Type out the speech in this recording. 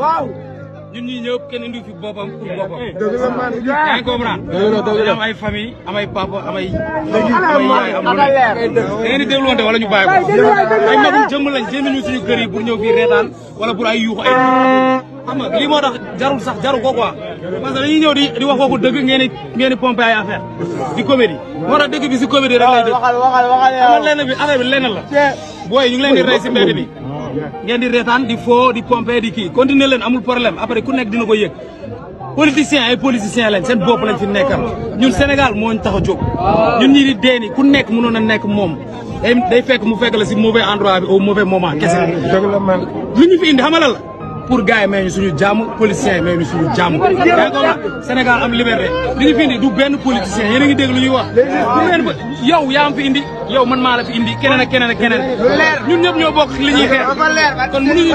waaw. ñun ñii ñëpp kenn indi fi boppam pour boppam. dëgg la man yaa ngi comprendre. am ay famille am ay papa am ay yaay am lu ne. da ngeen di dégluwante wala ñu bàyyi ko. ay magum jëmm lañ jëmmiñu suñu kër yi pour ñëw fii reetaan wala pour ay yuuxu ay xam nga lii moo tax jarul sax jaru ko quoi parce que dañuy ñëw di wax waxu dëgg ngeen di pompé ay affaire di comédie moo tax dëgg bi si comédie rek lay dëgg. waxal lenn bi affaire bi lenn la. booy ñu ngi leen di rey si mbedd bi. ngeen di reetaan di foo di pompé di kii continuer leen amul problème après ku nekk dina ko yëg politiciens ay politiciens lañ seen bopp lañ fi nekkal ñun Sénégal moo ñu tax a jóg ñun ñi di dee ni ku nekk mënoon a nekk moom day fekk mu fekk la si mauvais endroit bi au mauvais moment kese. dëgg la man lu ñu fi indi xamal la pour gars yi may ñu suñu jàmm politiciens yi may ñu suñu jàmm. yaa ngi Sénégal am liberté li ñu fi indi du benn politicien yéen a ngi dégg lu ñuy wax. du benn ba yow yaa am fi indi yow man maa la fi indi keneen ak keneen ak keneen. ñun ñëpp ñoo bokk li ñuy xeex kon mënuñu